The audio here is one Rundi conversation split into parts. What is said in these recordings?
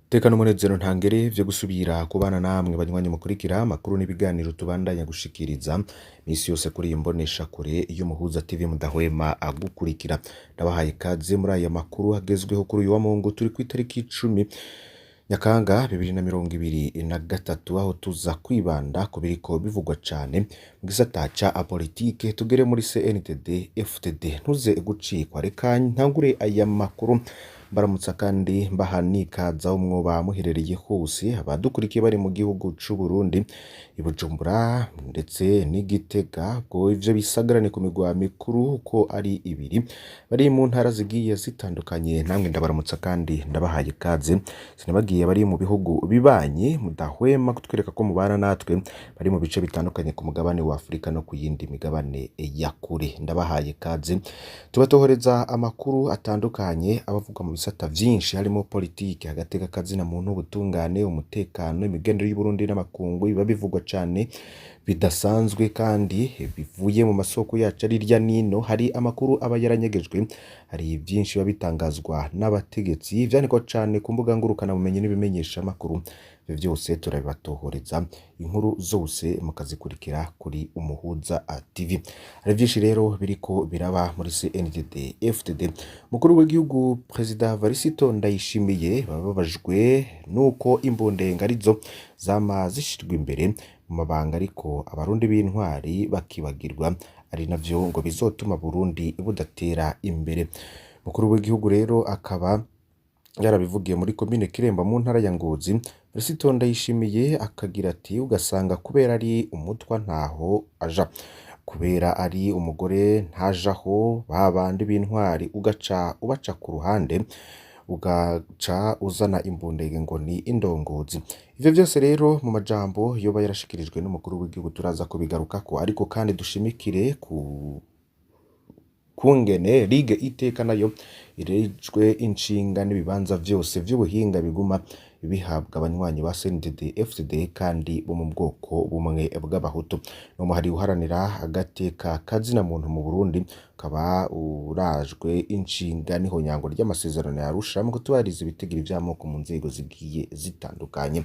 Teka n'umunezero ntangere vyo gusubira kubana namwe banywanyi mukurikira amakuru n'ibiganiro tubandanya gushikiriza misi yose kuri iyi mboneshakure y'Umuhuza TV mudahwema gukurikira. Ndabahaye ikaze muri aya makuru agezweho kuri uyu wa Mungu, turi kw'itariki 10 Nyakanga 2023, aho tuza kwibanda ku biriko bivugwa cane mu gisata ca politike, tugere muri CNDD FDD. Ntuze gucikwa, reka ntangure aya makuru mbaramutsa kandi mbaha n'ikaze aho mwoba muherereye hose, abadukurikiye bari mu gihugu c'u Burundi, i Bujumbura ndetse n'i Gitega, ubwo ivyo bisagara ni ku migwa mikuru uko ari ibiri, bari mu ntara zigiye zitandukanye, namwe ndabaramutsa kandi ndabahaye ikaze. Sinabagiye bari mu bihugu bibanyi mudahwema kutwereka ko mubana natwe, bari mu bice bitandukanye ku mugabane wa Afurika no ku yindi migabane ya kure, ndabahaye ikaze. Tubatohoreza amakuru atandukanye abavugwa mu bisata vyinshi, harimo politike, agateka kazina muntu, ubutungane, umutekano, imigenderanire y'Uburundi n'amakungu, biba bivugwa cane bidasanzwe kandi bivuye mu masoko yacu ari hirya nino. Hari amakuru aba yaranyegejwe, hari vyinshi biba bitangazwa n'abategetsi, vyandikwa cane ku mbuga ngurukanabumenyi n'ibimenyeshamakuru. Ivyo vyose turabibatohoreza, inkuru zose mukazikurikira kuri Umuhuza TV. Hari vyinshi rero biriko biraba muri CNDD FDD. Umukuru w'igihugu Perezida Varisito Ndayishimiye bababajwe nuko imbundenga arizo zama zishirwa imbere mu mabanga, ariko abarundi b'intwari bakibagirwa, ari navyo ngo bizotuma Burundi budatera imbere. Umukuru w'igihugu rero akaba yarabivugiye muri komine Kiremba mu ntara ya Ngozi. Varisito Ndayishimiye akagira ati: "Ugasanga kubera ari umutwa ntaho aja, kubera ari umugore ntajaho, ba bandi b'intwari ugaca ubaca ku ruhande, ugaca uzana imbundege ngo ni indongozi." Ivyo vyose rero mu majambo yoba yarashikirijwe n'umukuru w'igihugu turaza kubigarukako, ariko kandi dushimikire ku kungene Ligue Iteka nayo irejwe inshinga n'ibibanza vyose vy'ubuhinga biguma bihabwa abanywanyi ba CNDD FDD kandi bo mu bwoko bumwe bw'abahutu. N'umuhari uharanira agateka kazina muntu mu Burundi ukaba urajwe inshinga n'ihonyango ry'amasezerano ya Arusha mu kutubahiriza ibitigiri vy'amoko mu nzego zigiye zitandukanye.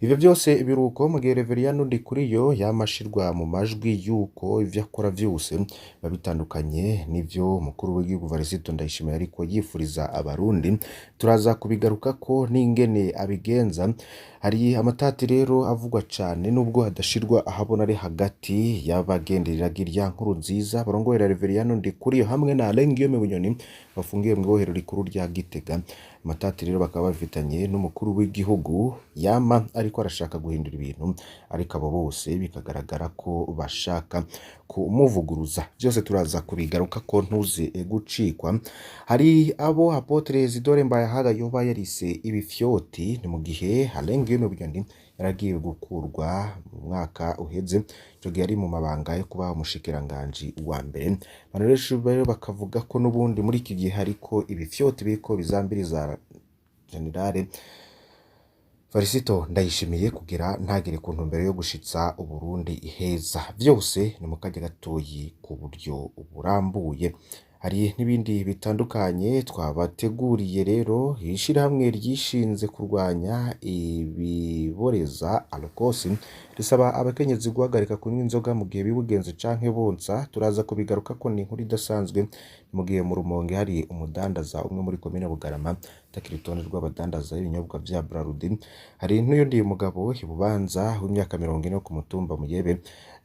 Ivyo vyose biruko mu gihe Reveriyano Ndikuriyo yama ashirwa mu majwi yuko ivyo akora vyose biba bitandukanye n'ivyo umukuru w'igihugu Varisito Ndayishimiye ariko yifuriza abarundi. Turaza kubigarukako n'ingene abigenza. Hari amatati rero avugwa cane nubwo hadashirwa ahabona, ari hagati y'abagenderera irya nkuru nziza barongoye Reveriyano Ndikuriyo hamwe na Alain Guillaume Bunyoni bafungiwe mw'ibohero rikuru rya Gitega. Amatati rero bakaba bafitanye n'umukuru w'igihugu yama ariko arashaka guhindura ibintu, ariko abo bose bikagaragara ko bashaka kumuvuguruza. Vyose turaza kubigarukako, ntuze gucikwa. Hari abo Apotre Isidore Mbayahaga yoba yarise ibifyoti, ni mu gihe Alain Guillaume Bunyoni yaragiye gukurwa mu mwaka uheze, ico gihe ari mu mabanga yo kuba umushikiranganji wa mbere. Abantu rero bakavuga ko n'ubundi muri iki gihe hariko ibifyoti biriko bizambiriza Generale Varisito Ndayishimiye kugira ntagere ku ntumbero yo gushitsa Uburundi iheza. Vyose ni mu kanya gatoyi ku buryo burambuye. Hari n'ibindi bitandukanye twabateguriye rero. Ishirahamwe ryishinze kurwanya ibiboreza Arukosi risaba abakenyezi guhagarika kunywa inzoga mu gihe bibugenze canke bonsa. Turaza kubigarukako, ni inkuru idasanzwe. Mu gihe mu Rumonge hari umudandaza umwe muri komine Bugarama atakira urutonde rw'abadandaza b'ibinyobwa vya Brarudi. Hari n'uyundi mugabo i Bubanza w'imyaka 40 wo ku mutumba Muyebe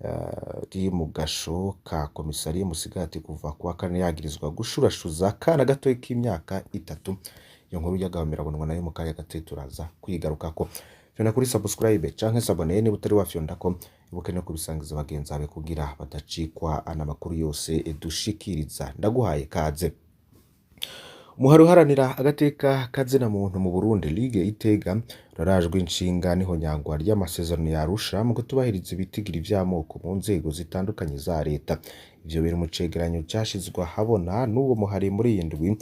ari mu gasho ka komisariya Musigati kuva kuwa kane, yagirizwa gushurashuza akana gatoyi k'imyaka 3. Iyo nkuru y'agahomerabunwa nayo mu kanya gatoyi turaza kuyigarukako. Fyonda kuri subscribe canke s'abonner niba utari wafyondako, ibuke no kubisangiza bagenzi bawe kugira badacikwa n'amakuru yose dushikiriza. Ndaguhaye kaze. Umuhari uharanira agateka kazina muntu mu Burundi Ligue Iteka rurarajwe inshinga n'ihonyangwa ry'amasezerano ya Arusha mu kutubahiriza ibitigiri vy'amoko mu nzego zitandukanye za leta. Ivyo biri mu cegeranyo cashizwe ahabona n'uwo muhari muri iyi ndwi,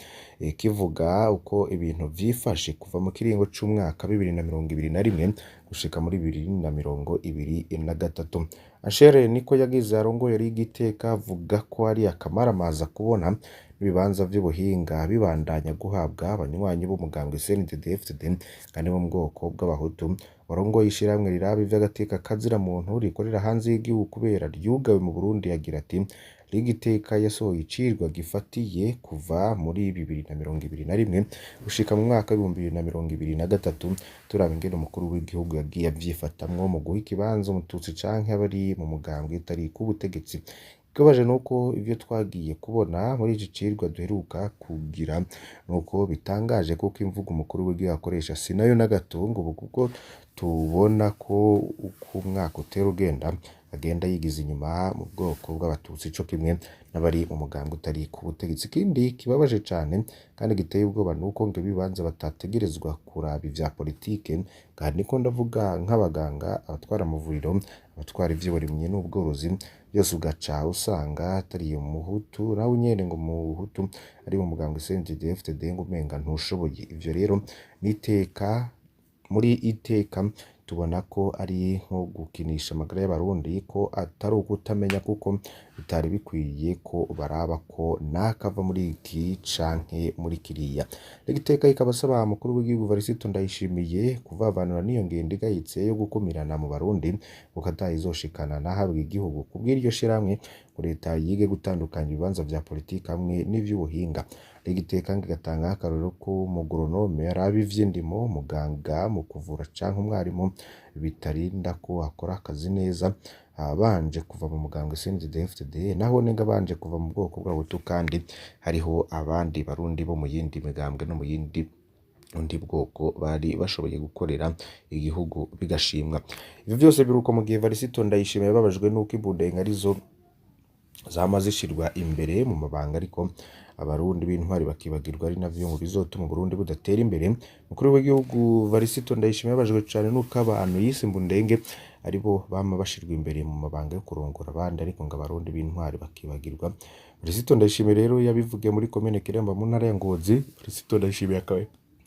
kivuga uko ibintu vyifashe kuva mu kiringo c'umwaka 2021 gushika muri 2023. Anshere niko yagize arongoye Ligue Iteka avuga ko ari akamaramaza kubona n'ibibanza vy'ubuhinga bibandanya guhabwa abanywanyi b'umugambwe CNDD-FDD kandi bo mu bwoko bw'abahutu. Warongoye ishirahamwe riraba ivy'agateka kaziramuntu rikorera hanze y'igihugu kubera ryugawe mu Burundi agira ati: Ligue Iteka yasohoye icigwa gifatiye kuva muri 2021 gushika mu mwaka w'2023, turaba ingene umukuru w'igihugu yagiye avyifatamwo mu guha ikibanza umututsi canke abari mu mugambwe utari k'ubutegetsi. Ikibabaje nuko ivyo twagiye kubona muri iki cigwa duheruka kugira nuko bitangaje, kuko imvugo umukuru w'igihugu akoresha si nayo na gato, ngo ubu kuko tubona ko uko umwaka utera ugenda agenda yigiza inyuma mu bwoko bw'abatutsi co kimwe n'abari mu mugambwe utari ku butegetsi. Ikindi kibabaje cane kandi giteye ubwoba nuko ngo ibibanza batategerezwa kuraba ivya politike, aha ndiko ndavuga nk'abaganga, abatwara amavuriro, abatwara ivy'uburimyi n'ubworozi, vyose ugaca usanga atari umuhutu, nawe nyene ngo umuhutu ari mu mugambwe CNDD-FDD ngo umenga ntushoboye. Ivyo rero n'iteka muri iteka tubona ko ari nko gukinisha amagara y'abarundi, ko atari ukutamenya, kuko bitari bikwiye ko baraba ko nakava muri iki canke muri kiriya. Iteka ikaba asaba umukuru w'igihugu Varisito Ndayishimiye kuvavanura n'iyo ngendo igayitse yo gukumirana mu barundi, kuko atayizoshikana nahabwa igihugu. Kubw'iryo shirahamwe ngo leta yige gutandukanya ibibanza vya politike hamwe n'ivy'ubuhinga. Iteka igatanga akarorero ko umugoronome araba ivy'indimo, umuganga mu kuvura canke umwarimu bitarinda ko akora akazi neza abanje kuva mu mugambwe CNDD-FDD, naho nenga abanje kuva mu bwoko bw'abahutu, kandi hariho abandi barundi bo mu yindi migambwe no mu yindi undi bwoko bari bashoboye gukorera igihugu bigashimwa. Ivyo vyose biruko mu gihe Varisito Ndayishimiye yababajwe n'uko imbundenga arizo zama zishirwa imbere mu mabanga, ariko abarundi b'intwari bakibagirwa, ari navyo ngo bizotuma Uburundi budatera imbere. Umukuru w'igihugu Varisito Ndayishimiye yababajwe cane n'uko abantu yise imbundenge aribo bama bashirwa imbere mu mabanga yo kurongora abandi, ariko ngo abarundi b'intwari bakibagirwa. Varisito Ndayishimiye rero yabivugiye muri komine Kiremba mu ntara ya Ngozi. Varisito Ndayishimiye akaba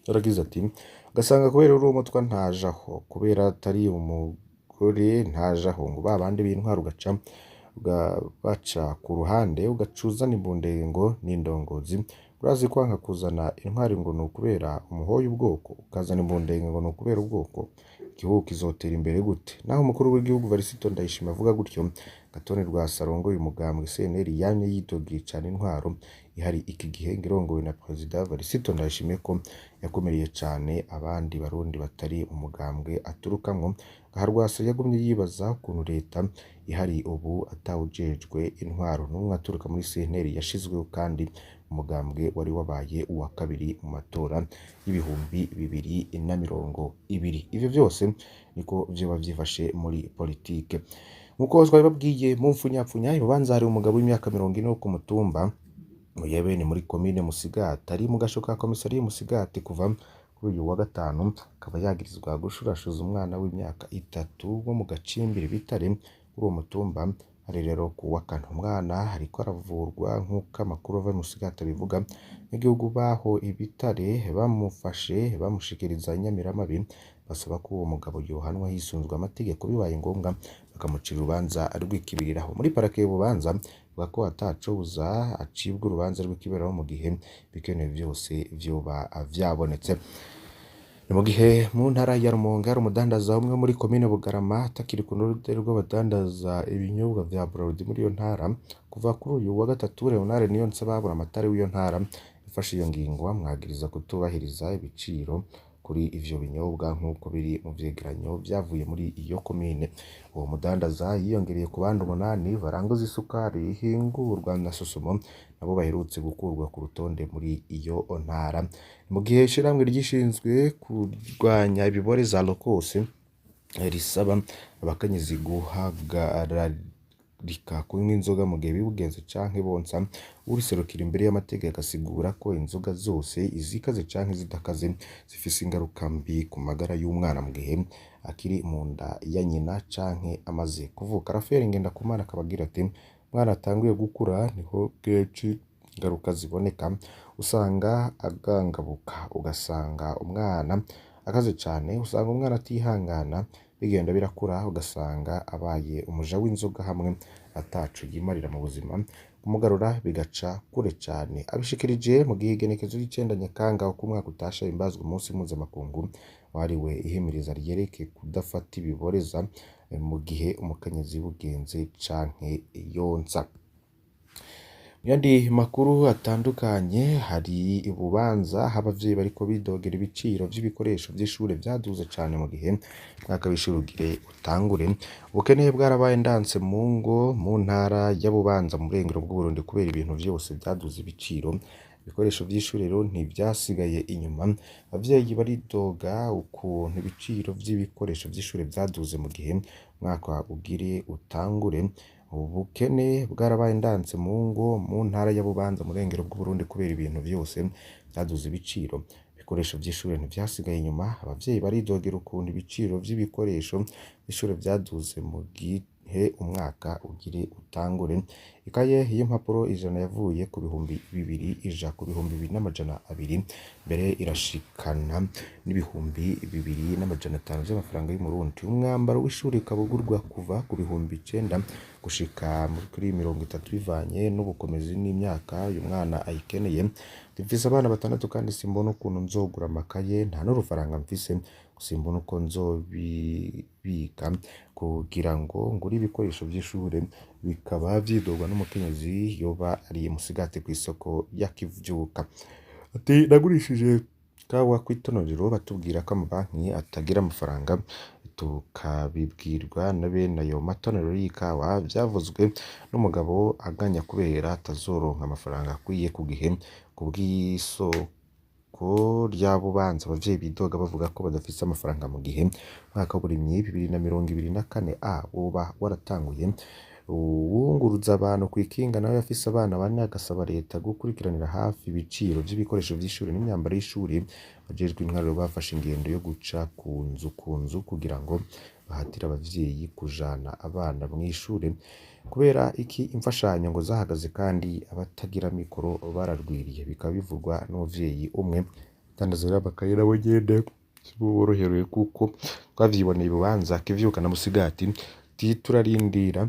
yaragize ati: ugasanga kubera uri umutwa ntajaho, kubera atari umugore ntajaho, ngo ba bandi b'intwari ugaca baca ku ruhande, ugaca uzana imbundengo n'indongozi. Urazi kwanka kuzana intwari ngo ni ukubera umuhoye ubwoko, ukazana imbundenge ngo ni ukubera ubwoko, igihugu kizotera imbere gute? Naho umukuru w'igihugu Varisito Ndayishimiye avuga gutyo, Gatoni Rwasa arongoye umugambwe CNL yamye yidogeye cane intwaro ihari iki gihe irongowe na Perezida Varisito Ndayishimiye, ko yakomereye cane abandi barundi batari mu mugambwe aturukamwo. Aha Rwasa yagumye yibaza ukuntu leta ihari ubu atawujejwe intwaro n'umwe aturuka muri CNL yashizweho, kandi umugambwe wari wabaye uwa kabiri mu matora y'2020. Ivyo vyose niko vyoba vyifashe muri politike. Nkuko twabibabwiye mu mfunyapfunya, ibubanza hari umugabo w'imyaka 40 wo ku mutumba Muyebe, ni muri komine Musigati, ari mu gasho ka komisariya Musigati kuva kuri uyu wa gatanu, akaba yagirizwa gushurashuza umwana w'imyaka 3 wo mu gacimbiri Bitare kuri uwo mutumba. Hari rero ku wa kane umwana ariko aravurwa nk'uko amakuru ava Musigati abivuga. N'igihugu baho ibitare bamufashe bamushikiriza inyamiramabi, basaba ko uwo mugabo yohanwa hisunzwe amategeko, bibaye ngombwa bakamucira urubanza rw'ikibiriraho. Muri parake y'Ububanza bavuga ko atacobuza acibwa urubanza rw'ikibiriraho mu gihe ibikenewe vyose vyoba vyabonetse. Ni mu gihe mu ntara ya Rumonge hari umudandaza umwe muri komine Bugarama atakiri ku rutonde rw'abadandaza ibinyobwa vya Bralirwa muri iyo ntara. Kuva kuri uyu wa gatatu, Leonard Niyonsaba buramatari w'iyo ntara yafashe iyo ngingo amwagiriza kutubahiriza ibiciro kuri ivyo binyobwa nk'uko biri mu vyegeranyo vyavuye muri iyo komine. Uwo mudandaza yiyongereye ku bandi 8 baranguza isukari ihingurwa na Sosomo, nabo baherutse gukurwa ku rutonde muri iyo ntara. Mu gihe ishirahamwe ryishinzwe kurwanya ibibore za Lokose risaba abakenyezi guhagararika kunywa inzoga mu gihe bibugenze canke bonsa, uriserukira imbere y'amategeko asigura ko inzoga zose izikaze canke izidakaze zifise ingaruka mbi ku magara y'umwana mu gihe akiri mu nda ya nyina canke amaze kuvuka. Raphael Ngendakumana akaba agira ati: umwana atanguye gukura niho kenshi ingaruka ziboneka, usanga agangabuka, ugasanga umwana akaze cane, usanga umwana atihangana, bigenda birakura ugasanga abaye umuja w'inzoga hamwe ataco yimarira mu buzima. Kumugarura bigaca kure cane. Abishikirije mu gihe igenekezo ry'icenda Nyakanga uko umwaka utashe himbazwa umunsi mpuzamakungu wahariwe ihimiriza ryerekeye kudafata ibiboreza mu gihe umukenyezi yibugenze canke yonsa. Mu yandi makuru atandukanye, hari ibubanza aho abavyeyi bariko bidogera ibiciro vy'ibikoresho vy'ishure vyaduze cane mu gihe umwaka w'ishure ugire utangure. Ubukene bwarabaye ndanse mu ngo mu ntara ya Bubanza mu burengero bw'Uburundi kubera ibintu vyose vyaduze ibiciro. Ibikoresho vy'ishure rero ntivyasigaye inyuma. Abavyeyi baridoga ukuntu ibiciro vy'ibikoresho vy'ishure vyaduze mu gihe umwaka ugire utangure. Ubukene bwarabaye ndanse mu ngo mu ntara ya Bubanza mu burengero bw'Uburundi kubera ibintu vyose vyaduze ibiciro. Ibikoresho vy'ishure ntivyasigaye inyuma. Abavyeyi baridogera ukuntu ibiciro vy'ibikoresho vy'ishure vyaduze mu gihe umwaka ugire utangure. Ikaye y'impapuro 100 yavuye ku 2000 ija ku 2200, mbere irashikana n'2500 vy'amafaranga y'Umurundi. Umwambaro w'ishure ukaba ugurwa kuva ku 9000 gushika kuri 30 bivanye n'ubukomezi n'imyaka uyu mwana ayikeneye. Mfise abana batandatu kandi simbona ukuntu nzogura amakaye, nta n'urufaranga mfise, simbona uko nzobibika kugira ngo ngure ibikoresho vy'ishure. Bikaba vyidogwa n'umukenyezi yoba ari Musigati kw'isoko ya Kivyuka. Ati nagurishije ikawa kw'itonorero batubwira ko amabanki atagira amafaranga, tukabibwirwa na bene ayo matonero y'ikawa. Vyavuzwe n'umugabo aganya kubera atazoronka amafaranga akwiye ku gihe. Kubw'isoko rya Bubanza, abavyeyi bidoga bavuga ko badafise amafaranga mu gihe umwaka w'uburimyi 2024 A woba waratanguye. Uwunguruza abantu kw'ikinga nawe afise abana bane agasaba leta gukurikiranira hafi ibiciro vy'ibikoresho vy'ishure n'imyambaro y'ishure. Abajejwe intwaro bafashe ingendo yo guca ku nzu ku nzu kugira ngo bahatire abavyeyi kujana abana mw'ishure. Kubera iki imfashanyo ngo zahagaze kandi abatagira mikoro bararwiriye, bikaba bivugwa n'umuvyeyi umwe. Abadandaza b'amakaye nabo nyene ntiborohewe kuko twavyiboneye Bubanza, Kivyuka na Musigati. Turarindira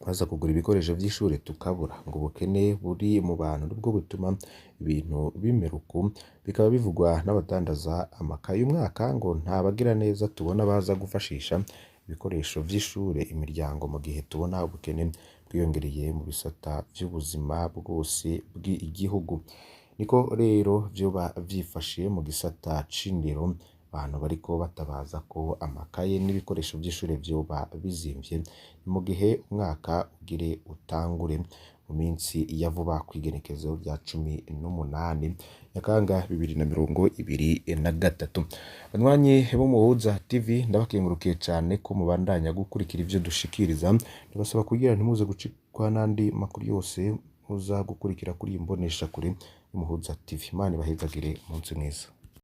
baza kugura ibikoresho vy'ishure tukabura. Ngo ubukene buri mu bantu nibwo butuma ibintu bimera uku, bikaba bivugwa n'abadandaza amakaye. Uyu mwaka ngo nta bagiraneza tubona baza gufashisha ibikoresho vy'ishure imiryango mu gihe tubona ubukene bwiyongereye mu bisata vy'ubuzima bwose bw'igihugu. Niko rero vyoba vyifashe mu gisata c'indero, abantu bariko batabaza ko amakaye n'ibikoresho vy'ishure vyoba bizimvye mu gihe umwaka ugire utangure mu minsi ya vuba kw'igenekezo rya 18 Nyakanga 2023. Banywanyi b'Umuhuza TV, ndabakengurukiye cane ko mubandanya gukurikira ivyo dushikiriza. Ndabasaba kugira ntimuze gucikwa n'andi makuru yose muza gukurikira kuri iyi mboneshakure y'Umuhuza TV. Imana ibahezagire, umunsi mwiza.